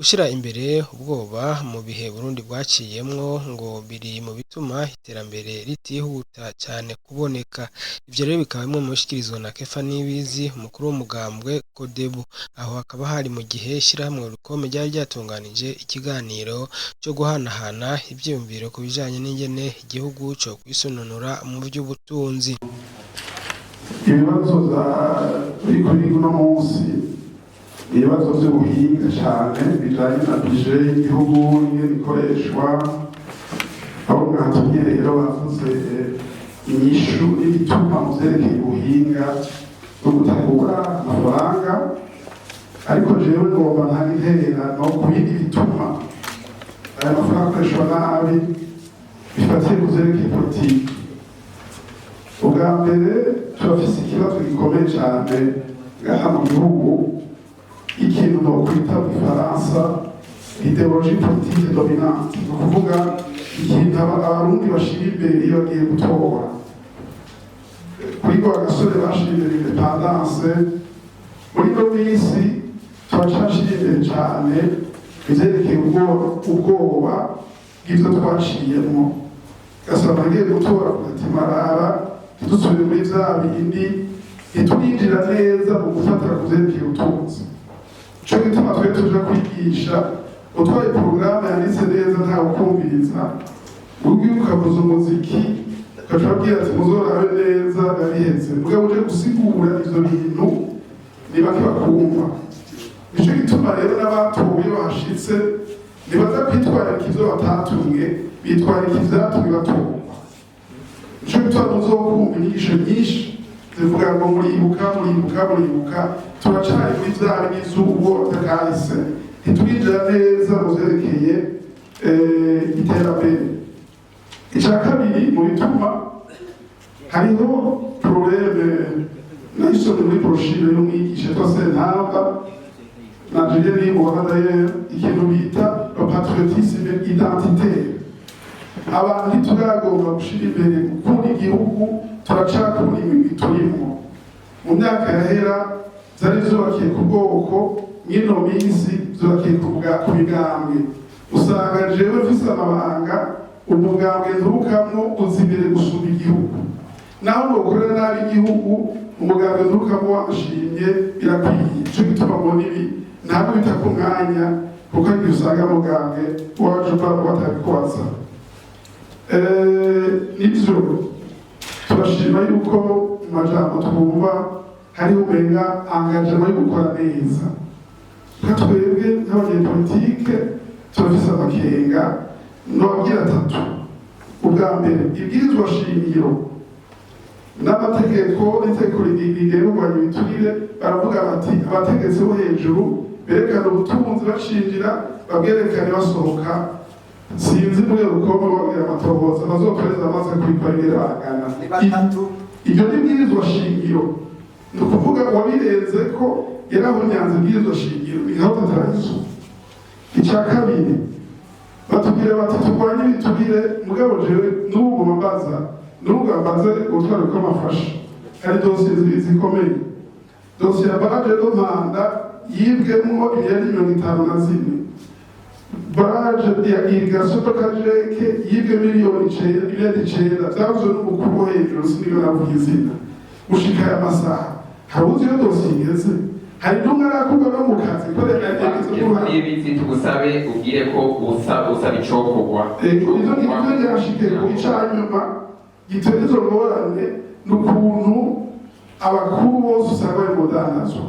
Gushira imbere ubwoba mu bihe Burundi bwaciyemwo ngo biri mu bituma iterambere ritihuta cyane kuboneka. Ivyo rero bikaba bimwe mu bishikirizwa na Kefa Nibizi, umukuru w'umugambwe Kodebu. Aho hakaba hari mu gihe ishirahamwe Olucome ryari ryatunganije ikiganiro co guhanahana ivyiyumviro ku bijanye n'ingene igihugu co kwisununura mu vy'ubutunzi. Ibibazo biri kuri uno munsi, ibibazo by'ubuhinga cyane bijanye na budget y'igihugu, ingene ikoreshwa. Aho mwatumye rero bavuze inyishu n'ibituma mu vyerekeye ubuhinga bwo gutegura amafaranga, ariko jewe ngomba ntanga intererano ku bindi bituma aya mafaranga akoreshwa nabi bifatiye ku vyerekeye politiki. Ubwa mbere, turafise ikibazo gikomeye cyane ngaha mu gihugu, ikintu nokwita mu Gifaransa idéologie politique dominante, ni ukuvuga ikintu Abarundi bashira imbere iyo bagiye gutora. Kuri Rwagasore bashira imbere indépendance. Muri ino minsi turacashira imbere cyane ivyerekeye ubwoba bw'ivyo twaciyemwo. Gasaba ngiye gutora ati: "Marara ntidusubire muri vya bindi." Ntiturinjira neza mu gufatira ku vyerekeye ubutunzi. Ico gituma twe tuja kwigisha utwaye porogaramu yanditse neza, ntawe ukumviriza. Ubwiye ukavuza umuziki, ugaca ubabwira ati: "Muzorabe neza," biba biheze. Mugabo uje gusigura ivyo bintu, ni bake bakumva. Nico gituma rero n'abatowe bahashitse ntibaza kwitwararika ivyo batatumwe, bitwararika ivyatumwe batorwa. Nico gituma muzokumva inyigisho nyinshi zivuga ngo: "Muribuka, muribuka, muribuka." Turacari muri vya bindi z'ubwo kahise, ntiturinjira neza mu vyerekeye iterambere. Icya kabiri mu bituma, hariho problème nayisomye muri brochure y'umwigisha yitwa Sentamba na Julien Nimbona d'ailleurs, ikintu bita le patriotisme identitaire. Abantu ntituragomba gushira imbere gukunda igihugu, turacakunda imigwi turimwo. Mu myaka yahera vyari vyubakiye ku bwoko, mw'ino minsi vyubakiye ku migambwe. Usanga jewe mfise amabanga, umugambwe nturukamwo uza imbere gusumba igihugu. Naho nokorera nabi igihugu, umugambwe nturukamwo wanshimye birakwiye. Ico gituma mbona ibi ntabwo bita ku mwanya, kuko igihe usanga mugambwe waje uva batabikubaza. Nivyo turashima yuko mu majambo twumva hariho umenga engagement yo gukora neza. Nka twebwe nk'abanyepolitike turafise amakenga nobabwira atatu. Ubwa mbere, ibwirizwa shingiro n'amategeko n'itegeko rigenga kurwanya ibiturire, baravuga bati: "Abategetsi bo hejuru berekana ubutunzi bashinjira, babwerekane basohoka." Sinzi muri rukoma babwira amatohoza bazotoreza amaze kubikora ingene bangana. Ni batatu. Iryo ni ibwirizwa shingiro, ni ukuvuga uwabirenze ko yarahonyanze ibwirizwa shingiro, ni nkaho tutaragizo. Icya kabiri, batubwira bati: "Turwanye ibiturire." Mugabo jewe n'ubu mbaza, n'ubu mbaze ubutwari ko amafasha, hari dosiye zibiri zikomeye: dosiye ya barrage de Mpanda yibwemwo imiliyari 54, barrage ya irrigation de Kajeke yibwe miliyoni 9, miliyari 9. Byavuzwe n'umukuru wo hejuru, siniyo navuga izina. Gushika aya masaha hari uzi iyo dosiye igeze? Hari n'umwe arakurwa no mu kazi ko leta yagize uruhare? Nibizi, tugusabe ubwire ko usaba icokorwa. Ego, ivyo ngivyo byashike ku icanyuma gitera izo ngorane, ni ukuntu abakuru bose usanga bari mu dandazwa,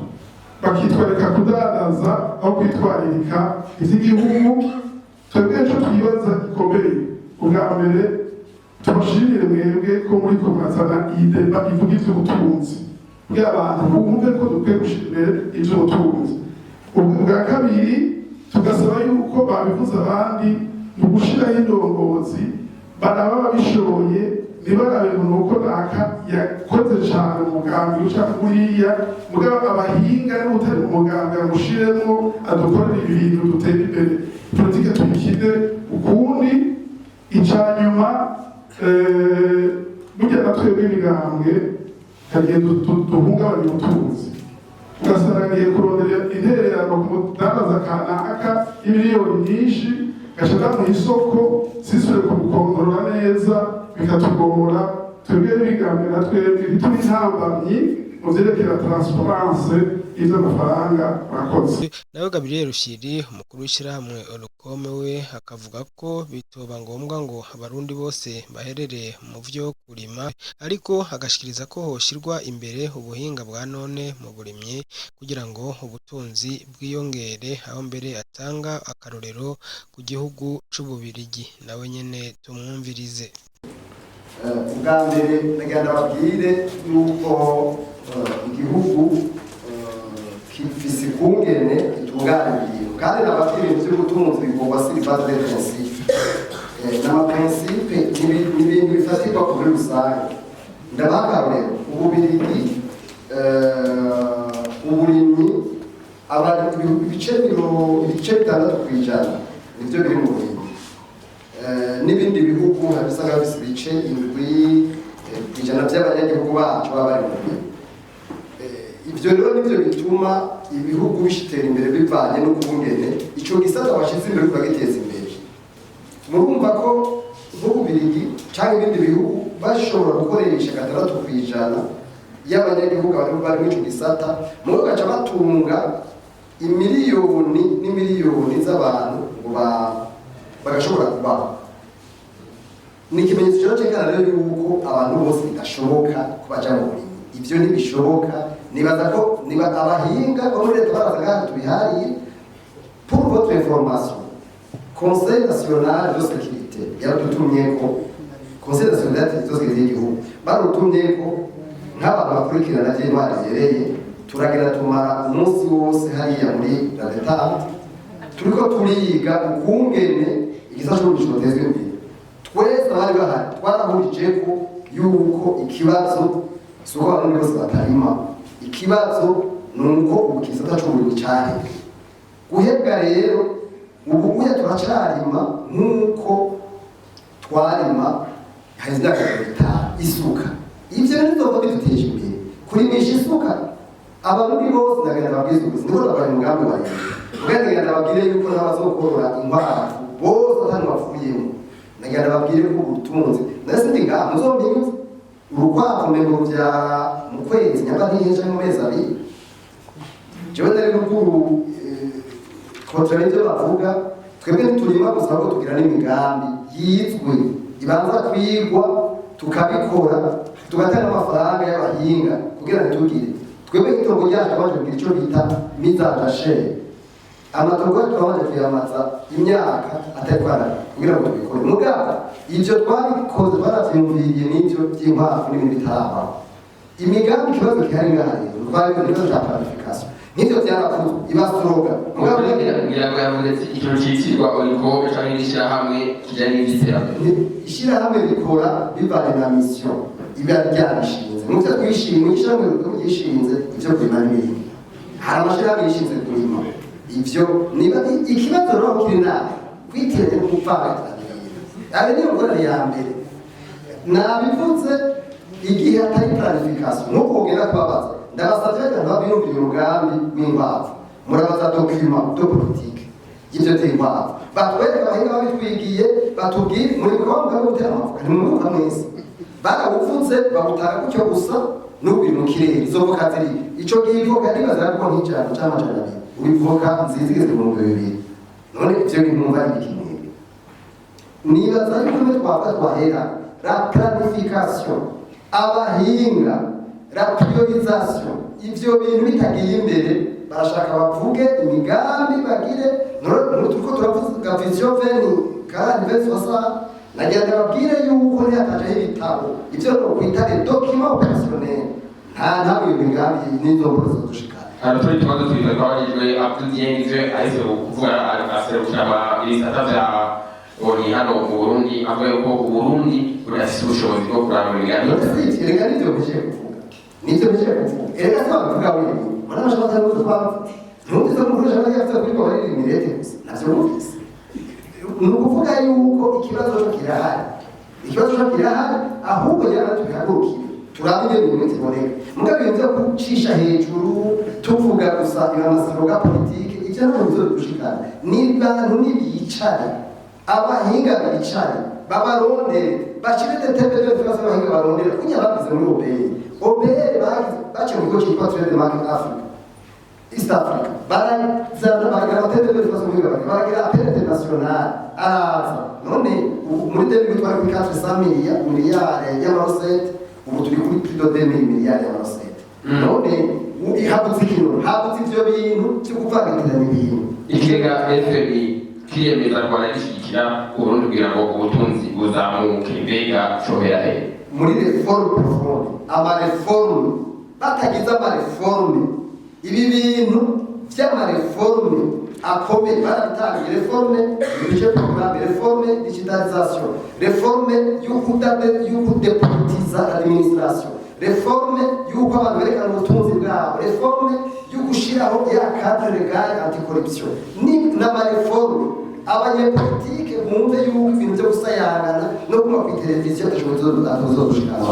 bakitwararika kudandaza aho kwitwararika ivy'igihugu. Twebwe ico twibaza gikomeye, ubwa mbere tubashimire mwebwe ko muri ko murazana iyi débat ivuga ivy'ubutunzi, kugira abantu bumve ko dukwiye gushira imbere ivy'ubutunzi. Ubwa kabiri, tugasaba yuko babivuze abandi mu gushiraho indongozi, baraba babishoboye, ntibarabe ngo nuko naka yakoze cane umugambi uca buriya. Mugabo abahinga n'utari mu mugambwe amushiremwo, adukorere ibintu, dutere imbere, politike tuyikine ukundi. Ica nyuma, burya na twebwe imigambwe hari igihe duhungabanya ubutunzi. Ugasanga ngiye kurondera intererano ku mudandaza kanaka y'imiliyoni nyinshi, gaca mu isoko, sisubire kumukontorora neza, bikatugora twebwe bigambe na twebwe ntituri intambamyi mu vyerekeye transparence y'ivy'amafaranga. Murakoze. Nawe Gabriel Rufyiri, umukuru w'ishyirahamwe Olucome, we akavuga ko bitoba ngombwa ngo abarundi bose baherere mu vyo kurima, ariko agashikiriza ko hoshirwa imbere ubuhinga bwa none mu burimyi kugira ngo ubutunzi bwiyongere, aho mbere atanga akarorero ku gihugu c'Ububirigi. Nawe nyene tumwumvirize. Ubwa mbere nagira ndababwire yuko igihugu gifise ukungene gitunganya ibintu, kandi nababwire ibintu by'ubutunzi bikorwa sur base des principes. N'ama principes ni ibintu bifatirwa muri rusange. Ndabaha akarorero: Ububirigi, uburimyi, ibice 60% nibyo biri mu burimyi. N'ibindi bihugu hari usanga bifise ibice 7% by'abanyagihugu bacu baba bari mu burimyi. Ivyo rero nivyo bituma ibihugu bishitera imbere, bivanye n'ukungene ico gisata bashize imbere ukagiteza imbere. Murumva ko nk'Ububirigi canke ibindi bihugu bashobora gukoresha 60% y'abanyagihugu bari muri ico gisata, mugo gaca batunga imiliyoni n'imiliyoni z'abantu ngo bagashobora kubaho. Ni ikimenyetso rero cyerekana rero yuko abantu bose bidashoboka ko baja mu burimyi. Ivyo ntibishoboka. Nibaza ko niba abahinga bo muri leta baraza ngaha tubihariye. Pour votre information, Conseil national de sécurité yaradutumyeko, Conseil national de sécurité y'igihugu barutumyeko nk'abantu bakurikirana vy'intwari zihereye. Turagira tumara umunsi wose hariya muri la détente, turiko turiga ukungene igisata c'uburimyi cotezwa imbere. Twese abari bahari twarahurije ko yuko ikibazo si uko abarundi bose batarima, ikibazo ni uko ubu igisata c'uburimyi cahebwe. Guhebwa rero, ubu uya turacarima nk'uko twarima hari imyaka 50. Isuka, ivyo bintu bizova biduteje imbere. Kurimisha isuka abarundi bose, ndagenda babwize ubuzi, ndiko ndakora umugambi wa leta, ubwo ndagenda babwire yuko n'abazokorora inkwavu bose atanu bapfuyemo. Ndagenda babwire ko ubutunzi ndetse ndi ngaha muzompinyuze urukwavu mengo ruvyara mu kwezi, nyamba ntihenshi, mu mezi 2. Jewe ndari ruguru kontra ivyo bavuga. Twebwe ntiturima gusa, ahubwo tugira n'imigambi yizwe ibanza kwigwa, tukabikora, tugatanga amafaranga y'abahinga kugira ntitugire. Twebwe nk'itongo ryacu twabanje kugira ico bita mise en jachère. Amatongo yacu twabanje kuyamaza imyaka atari twara kugira ngo tubikore. Mugabo ivyo twabikoze, twaravyiyumviriye n'ivyo vy'inkwavu n'ibindi bitarabaho. Imigambi, ikibazo gihari ngaha rero twabikoze, ikibazo ca planification nk'ivyo vyaravuzwe, iba slogan. Mugabo ngira ngo yavuze ati ikintu citirirwa Olucome canke n'ishirahamwe kijanye n'ivy'iterambere. Ishirahamwe rikora bivanye na mission iba ryarishinze. Mu byo twishimiye, ishirahamwe ryishinze ivyo kurima n'ibindi. Hari amashirahamwe yishinze kurima ivyo. Niba ikibazo rero kiri nabi kwitiranya no guvangatiranya ibintu, abe niyo ngorane ya mbere nabivuze. Igihe atari planification, nk'uko ugenda kubabaza, ndabasavye abantu babiyumvira umugambi w'inkwavu, murabaza document de politique y'ivyo vy'inkwavu, batwereka abahinga babitwigiye, batubwire. Muri kongo yo gutera amavuka ntimwunguka mwese, barawuvuze bawutanga gutyo gusa, n'ubu biri mu kirere. Izo voka ziri ico gihe, ivoka ndibaza ko nk'ijana canke 200, ubu ivoka nziza igeze 2000. None ivyo bintu mwumva ari ibiki mwebwe? Nibaza yuko nimwe twavuga twahera la planification, abahinga, la priorisation. Ivyo bintu bitagiye imbere, barashaka bavuge imigambi bagire. None turiko turavuga vision 2040, 2060. Nagira ndababwire yuko ntihatajeho ibitabo, ivyo nokwita les documents opérationnels, nta ntabwo iyo migambi n'izo mboro zizodushikana. Hari utundi tubazo tubiri twabajijwe. Abdou Dieng ahise kuvuga aserukira ibisata vya ONU hano mu Burundi, avuga yuko Uburundi budafise ubushobozi bwo kurangura imigambi. None si erega nivyo mpejeje kuvuga, nivyo mpejeje kuvuga. Erega twabivuga wenyine, mbona amashami atari uko twavuze. Ntumvise ko umukoresha yavuze kuri ko bari imirete gusa, navyo numvise. Ni ukuvuga yuko ikibazo cyo kirahari, ikibazo cyo kirahari, ahubwo rero tubihagurukire. Turabe ingene ibintu biboneka. Mugabo ibintu vyo gucisha hejuru, tuvuga gusa ama slogans politiques, ivyo ntabwo bizodushikana. Ni bantu nibicare, abahinga bicare, babarondere, bashire des tables de référence, abahinga barondera kunya bagize muri OBR. OBR bagize, baciye mu kigo cyitwa Trade Market Africa, East Africa, barazana, baragira ama tables de référence muri, baragira appel international, araza. None ubu muri 2000 twari kuri 400 miliyari y'ama recettes, ubu turi kuri plus de 2000 miliyari y'ama recettes. None habuze ikintu, habuze ivyo bintu cyo kuvangitiranya ibintu. Ikigega FMI kiriyemeza kubana gishyigikira Uburundi kugira ngo ubutunzi buzamuke. Mbega cohera he? Muri réforme profonde, ama réformes. Batagize ama réformes, ibi bintu vy'ama réformes akomeye barabitangiye: réforme budget programme, réforme digitalisation, réforme y'ukudepolitiza administration, réforme y'uko abantu berekana ubutunzi bwabo, réforme yo gushiraho ya cadre légal anticorruption, ni n'ama réformes. Abanyepolitike bumve yuko ibintu byo gusayangana no kuma ku televiziyo atashoboye, tuzodushikana.